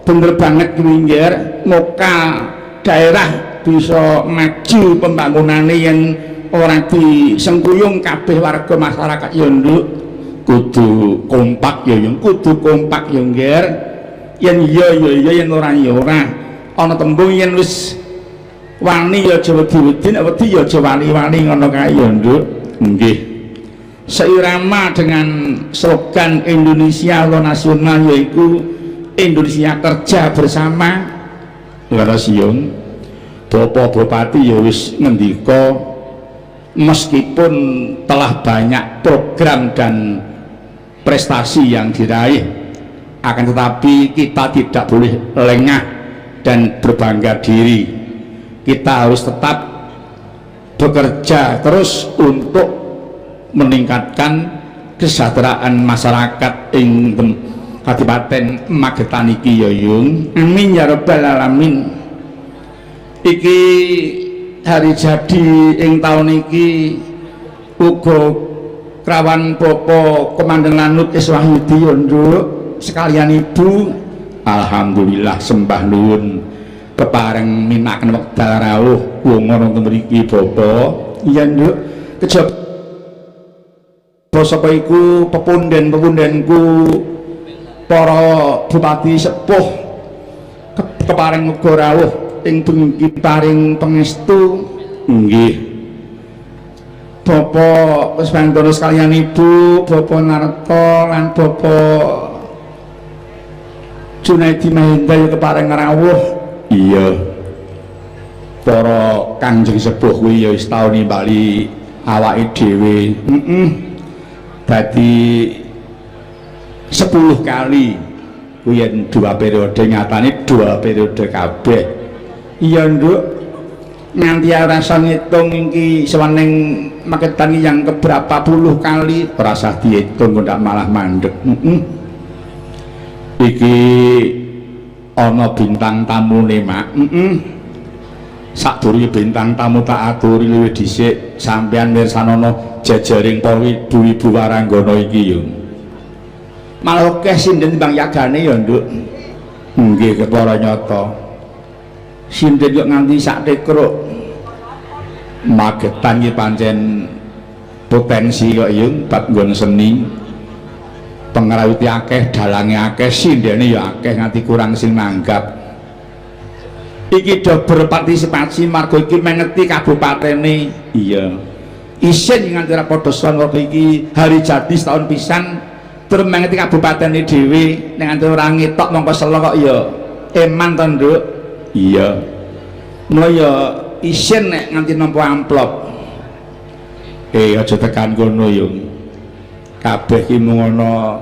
Bener banget ki winggir, muka daerah bisa maju pembangunane yen ora disengkuyung kabeh warga masyarakat ya, Nduk. Kudu kompak ya, Yung. Kudu kompak ya, Ngger. Yen iya ya iya, yen ora ya ora. Ana tembung yen wis wani ya aja wedi-wedi, nek wedi ya aja wani-wani, ngono kae ya, Nduk. Nggih. Seirama dengan slogan Indonesia lo nasional yaiku Indonesia kerja bersama. Leres, Yung. Bapak Bupati ya wis ngendika, meskipun telah banyak program dan prestasi yang diraih, akan tetapi kita tidak boleh lengah dan berbangga diri. Kita harus tetap bekerja terus untuk meningkatkan kesejahteraan masyarakat ing Kadipaten Magetan iki ya Yung. Amin ya rabbal alamin. Iki hari jadi ing taun iki uga krawan Bapak Komandan Lanud Iswahyudi ya Nduk, sekalian Ibu. Alhamdulillah sembah nuwun kepareng minaken wekdal rawuh wong wonten mriki Bapak. Iya Nduk, kejaba saka iku pepunden-pepundenku para bupati sepuh kepareng uga rawuh ing bengi paring pangestu. Nggih. Bapak Kuswandono sekalian Ibu, Bapak Narto lan Bapak Junaidi Mahendra ya kepareng rawuh. Iya. Para Kanjeng sepuh kuwi ya wis tau nimbali awake dhewe. Heeh. Dadi 10 kali kuwi yen 2 periode, nyatane 2 periode kabeh. Iya Nduk. Nganti ora iso ngitung iki seweneng Magetan yang keberapa puluh kali, ora usah diitung kok ndak malah mandek. Heeh. Iki ana bintang tamune, Mak. Heeh. Sadurunge bintang tamu tak aturi luwih dhisik sampeyan mirsanono jejering para ibu-ibu waranggana iki yo. Malah akeh sinden timbang yagane ya, Nduk. Nggih, ketara nyata. Sinden kok nganti sak tekruk. Magetan iki pancen potensi kok yo bab nggon seni. Pengrawite akeh, dalange akeh, sindene ya akeh nganti kurang sing nanggap. Iki do berpartisipasi marga iki mengeti kabupatene. Iya. Isin nganti ora padha sowan waktu iki hari jadi setahun pisan tur mengeti kabupatene dhewe, nek nganti ora ngetok mongko selo kok ya eman to, Nduk. Iya. Mula ya isin nek nganti nampa amplop. Aja tekan kono yo. Kabeh ki mung ana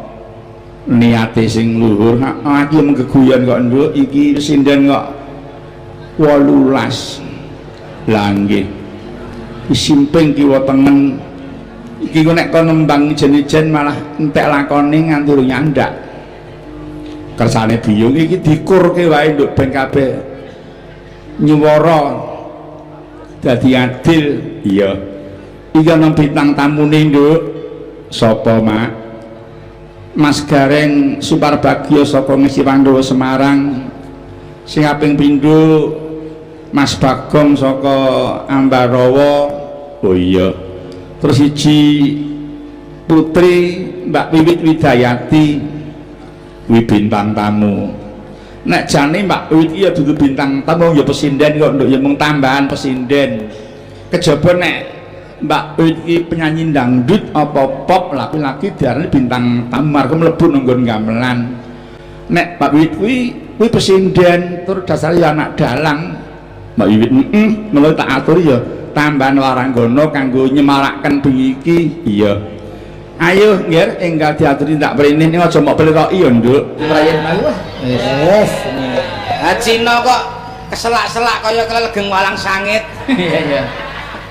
niate sing luhur. Nah, aku mung geguyon kok, Nduk, iki sinden kok 18. Lah nggih. Simping kiwa tengen iki kok nek kon nembang ijen-ijen malah entek lakone nganti urung nyandak. Kersane biyung iki dikurke wae, Nduk, ben kabeh nyuwara dadi adil. Iya. Iki ana bintang tamune, Nduk. Sapa, Mak? Mas Gareng Suparbagio saka Ngesti Pandowo Semarang. Sing kaping pindho Mas Bagong saka Ambarawa. Oh iya. Terus siji putri Mbak Wiwit Widayati kuwi bintang tamu. Nek jane Mbak Wiwit iki ya dudu bintang tamu ya pesinden kok, Nduk, ya mung tambahan pesinden. Kejaba nek Mbak Wiwit iki penyanyi dangdut apa pop laki-laki diarani bintang tamu marga mlebu nang nggon gamelan. Nek Mbak Wiwit kuwi pesinden tur dasare ya anak dalang. Mbak Wiwit heeh, mula tak aturi ya tambahan waranggana kanggo nyemaraken bengi iki. Iya. Ayo nggih enggal diaturi tak mrene ning aja mok pleroki ya, Nduk. Prayen mau wah. Wis. Ha Cina kok keselak-selak kaya klelegeng walang sangit. Iya iya.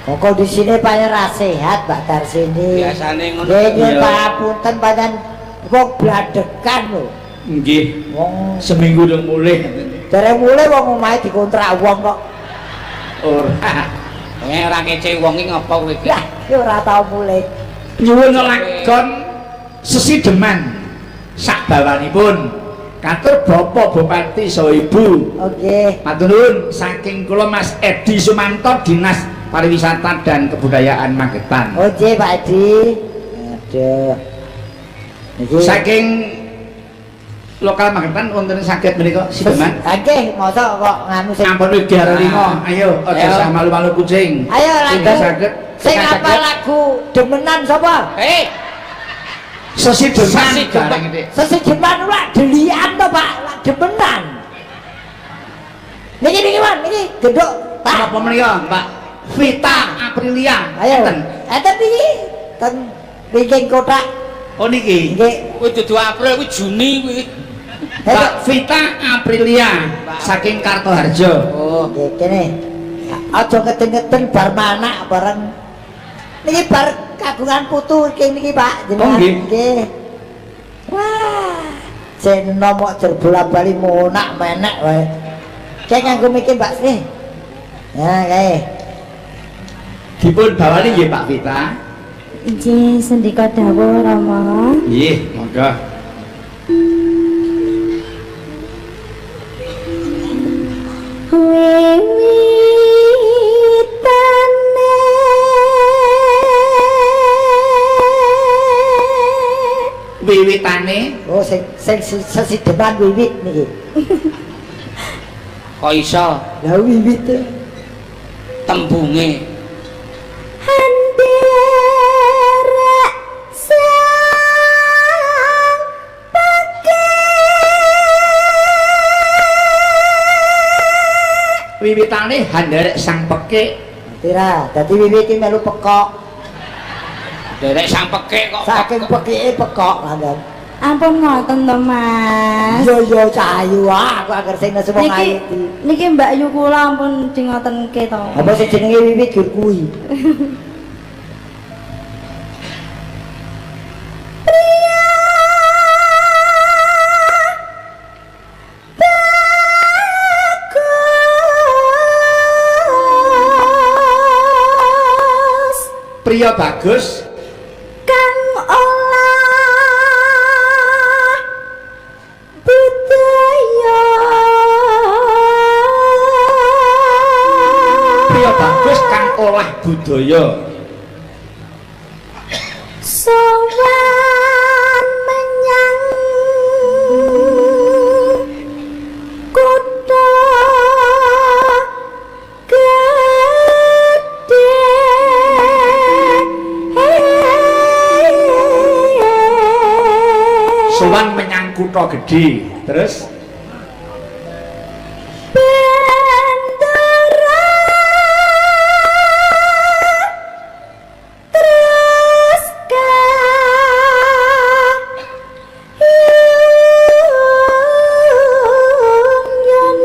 Kok kondisine pancen ra sehat Mbak Darsini. Biasane ngono. Nggih nyuwun Iya. pangapunten pancen wong bladekan lho. Nggih. Wong Seminggu durung mulih. dereng mulih wong omahe dikontrak wong kok. Ora. Ora ngece wong iki ngopo kowe iki? Lah, ya ora tau mulih. Nyuwun lakon sesideman sak bawanipun katur Bapak Bupati saha Ibu. Oke. Matur nuwun saking kula Mas Edi Sumanto Dinas Pariwisata dan Kebudayaan Magetan. Oke Pak Edi. Aduh. Niki Saking lokal Magetan wonten saged menika sideman. Nggih, mosok kok nganu sing Ampun wigara lima, ayo aja Ayo. sah malu-malu kucing. Ayo lagu. Sing saged Sing apa lagu demenan sapa? Eh, Sesideman. Sesideman. Bareng iki. Sesideman lak delian to, Pak. Lak demenan. Niki niki Man, niki genduk. Pak. Napa menika, Mbak Vita Aprilia? Ayo. Enten. Enten niki ten wingking kotak. Oh niki. Nggih. Kuwi dudu April, kuwi Juni kuwi. Mbak Vita Aprilia saking Kartoharjo. Oh. Nggih, kene. Aja ngeden-ngeden bar manak bareng. Niki bar Kagungan putu iki niki Pak Oh, jenengan. nggih. Nggih. Wah. Jek enom kok jer bola-bali monak menek wae. Kayak nganggo mikir Mbak Sri. Ya, kae. Dipun bawani nggih Pak Vita. Inggih, sendika dawuh Rama. Nggih, monggo. Wiwitane Wiwitane Oh, sing sing sesideman wiwit niki. Kok iso Lah wiwit e. tembunge handerek sang pekik wiwitane handerek sang pekik. Tira, dadi wiwit iki melu pekok. Derek sang pekik kok Saking pekike pekok kandan. Ampun ngoten to Mas. Yo yo cahayu ah, aku angger sing nesu wong Niki ayu. niki Mbak Yu kula ampun di ngotenke to. Apa sing jenenge wiwit gur kuwi? Bagus Priya bagus kang olah budaya Priya bagus kang olah budaya. Sowan menyang kutha gedhe. Sowan menyang kutha gedhe. Terus Bendera terus kayun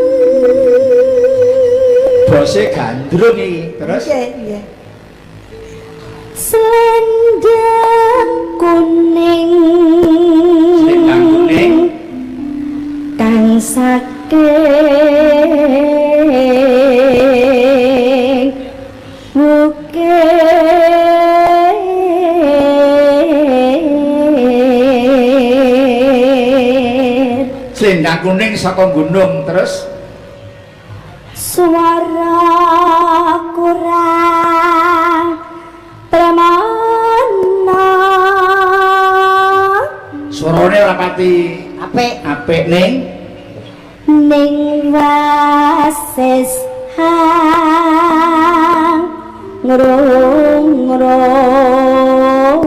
bose gandrung iki. Terus Nggih, nggih. Selendang kuning Selendang kuning. Kang saking bukit selendang kuning saka gunung. Terus suara kurang premana suarane ora pati Apik. apik ning ning wasis hang ngrung ngrung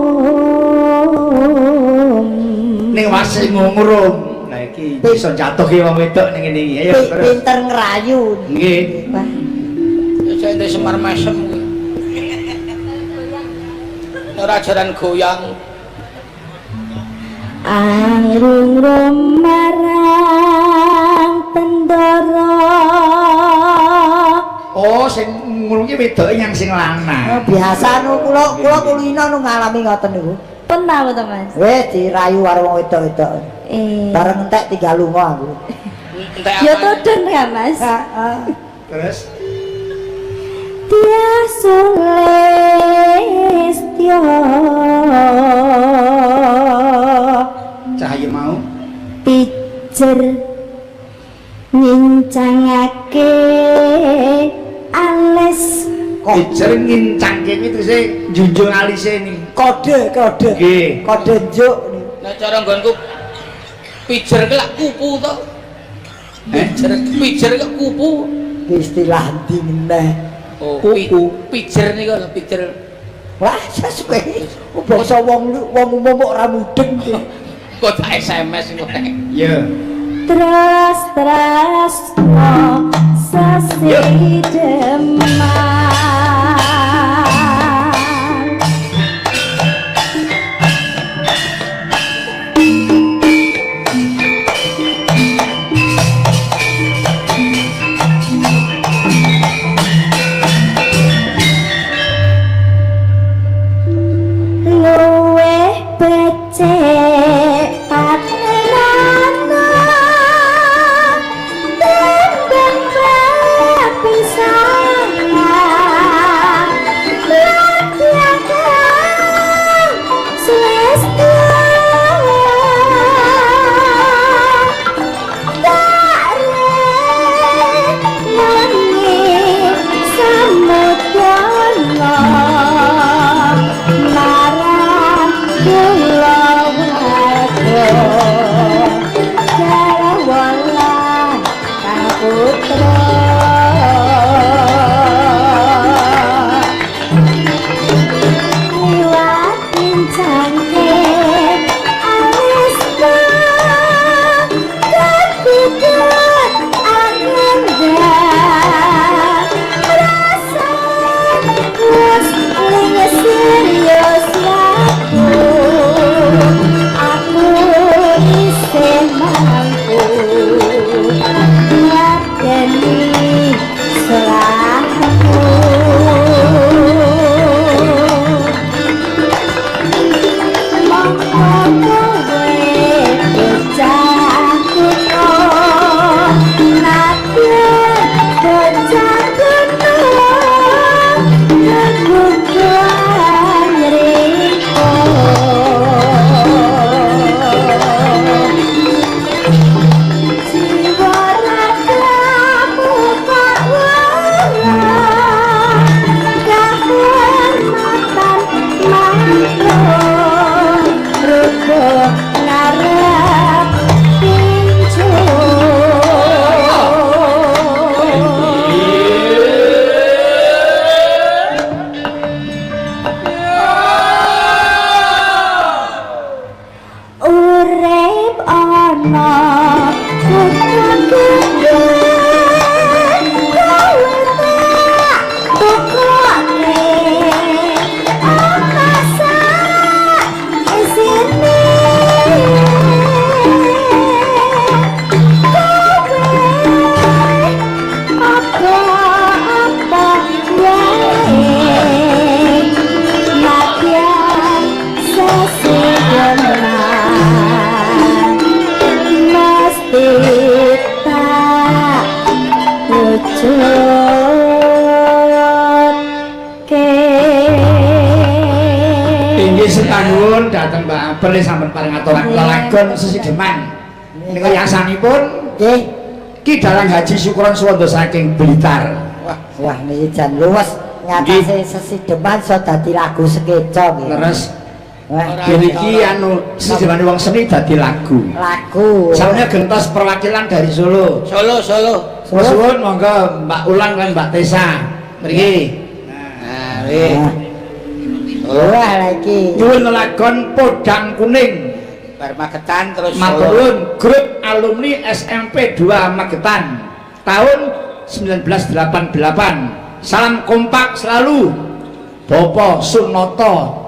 ning wase ngungrum. Lah iki iso jatuhke wong wedok ning ngene iki. Ayo terus. Pinter ngrayu. Nggih. Wah. Saya ndek Semar Mesem kuwi. Ora jaran goyang. Angrung marang pendara. Oh, sing ngurungi wedoke yang sing Oh, lanang. biasa nu kula kula kulino nu ngalami ngoten niku. Pun tau to, Mas? Wis dirayu karo wong wedok-wedok. Eh. Bareng entek tinggal lunga aku. Entek Ya apane? tudun ya, Mas. Heeh. Terus Dia Sulistyo cahaya mau pijer nyincangake alis pijer ngincangke kuwi terus njunjung alise ni. Kode, kode. Nggih. Kode njuk niku. Nek cara nggonku pijer ki lak kupu to. Eh? Pijer, pijer ki kupu. Istilah ndi meneh. Oh, Kupu. Pijer niku lho, pijer. Wah, sesuwe. Bangsa wong wong umum kok ora mudeng. Kok tak SMS kok. Iya. Terus terus sesideman. ana kutha gede kowe tak tukoke apa sak isine kowe apa-apa wae nadyan sesideman mesti tak wujudke. Inggih setanuwun dhateng Mbak April sampun paring aturaken lelagon sesideman. Menika yasanipun Nggih. Ki Dalang Haji Syukron Suwanda saking Blitar. Wah, wah niki jan luwes ngatasé sesideman iso dadi lagu sekeca nggih. Leres. Wah, Niki anu sesidemane wong seni dadi lagu. Lagu. Sampeyan gentos perwakilan dari Solo. Solo, Solo. Suwun monggo Mbak Ulan lan Mbak Tesa. Mriki. Nah, wih. Wah. Wah, lah iki. Nyuwun lelagon Podang Kuning. Bar Magetan terus Matur Solo. nuwun grup alumni SMP 2 Magetan tahun 1988. Salam kompak selalu. Bapak Sunoto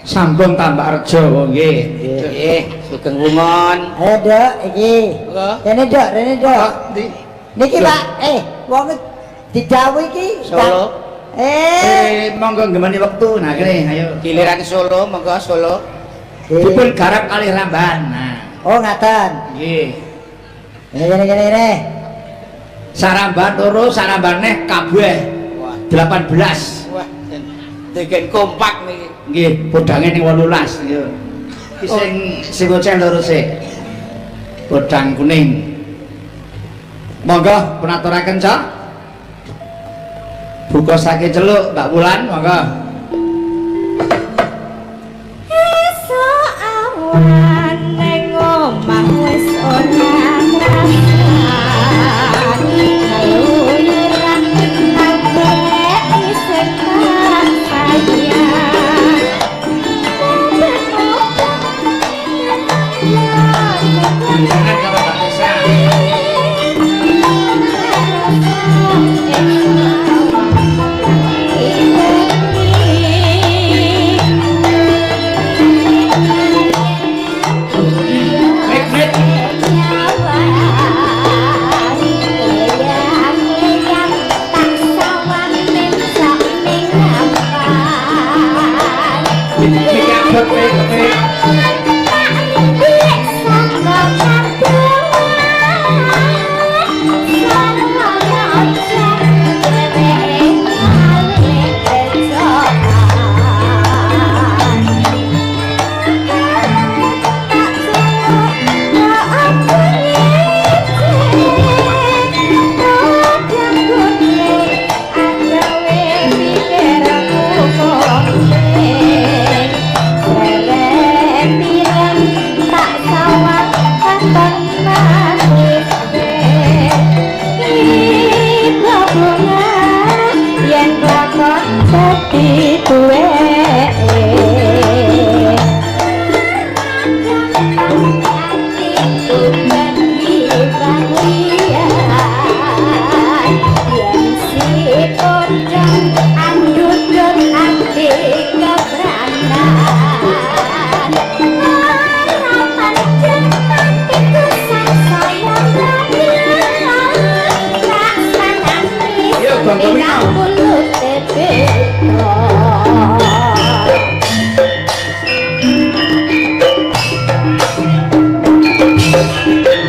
Sambung Tambak Rejo nggih. Nggih, sugeng wungon. Ayo, Dok, iki. Monggo. Rene, Dok, rene, Dok. Oh, ndi? Niki, Pak, wong didhawuhi iki. Solo. Monggo ngemani wektu. Nah, kene ayo. Giliran Solo, monggo Solo. Dipun garap kalih ramban. Nah, Oh, ngaten. nggih. Ngene ngene ngene ngene. Saramban loro, saramban neh kabeh Wah, 18. wah, degen kompak niki. Nggih, podange ning 18 nggih. Iki sing sing bocah loro sik. Podang kuning. Monggo pun aturaken, Cok. Buka saking celuk Mbak Wulan, monggo. Esuk awan ning omah wis ora krasan. Keluyuran nang goleki sing tak sayang. Jangan karo Mbak Tesa. Mik, mik. Mik mik abot mik mik. Yen lakon dadi duweke. Ayo, Bang Domino. Thank you.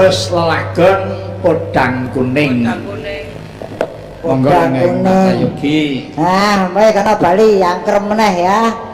Dados lelagon Podang Kuning. Podang kuning. Monggo Podang Neng Kuning. Prayogi. Ah, kowe kana bali angkrem meneh ya.